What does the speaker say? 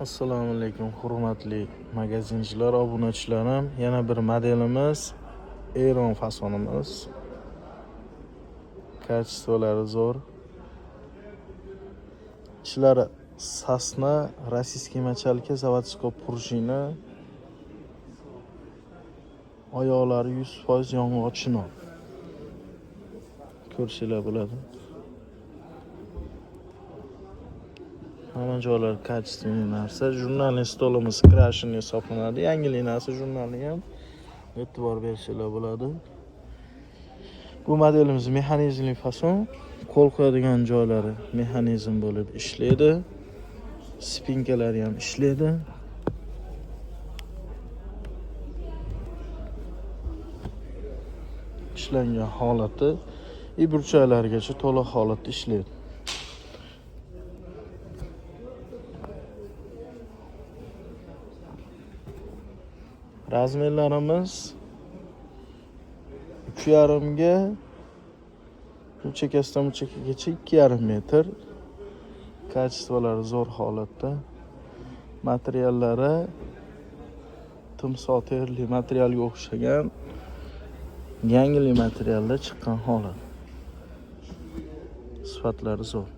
Assalomu alaykum, hurmatli magazinchilar, obunachilarim. Yana bir modelimiz Eron fasonimiz. Качество lari zo'r. Ichlari сосна, российский мочалка, заводской пружина. Oyoqlari 100% yong'oq chinor. Ko'rsanglar bo'ladi. Hamma joylari качественный narsa. Jurnalni stolimiz крашеный hisoblanadi. Yangilik narsa jurnalni ham e'tibor bersanglar bo'ladi. Bu modelimiz mexanizmli fason. Qo'l qo'yadigan joylari mexanizm bo'lib ishlaydi. Спинка lari ham ishlaydi. Ishlangan holati и burchaklargacha to'liq holatda ishlaydi. Размер larimiz 3,5 ga bu chekkasidan bu chekkagacha 2,5 metr. Качество lari zo'r holatda. Materiallari timsoh terili materialga o'xshagan yangilik materialda chiqqan holat. Sifatlari zo'r.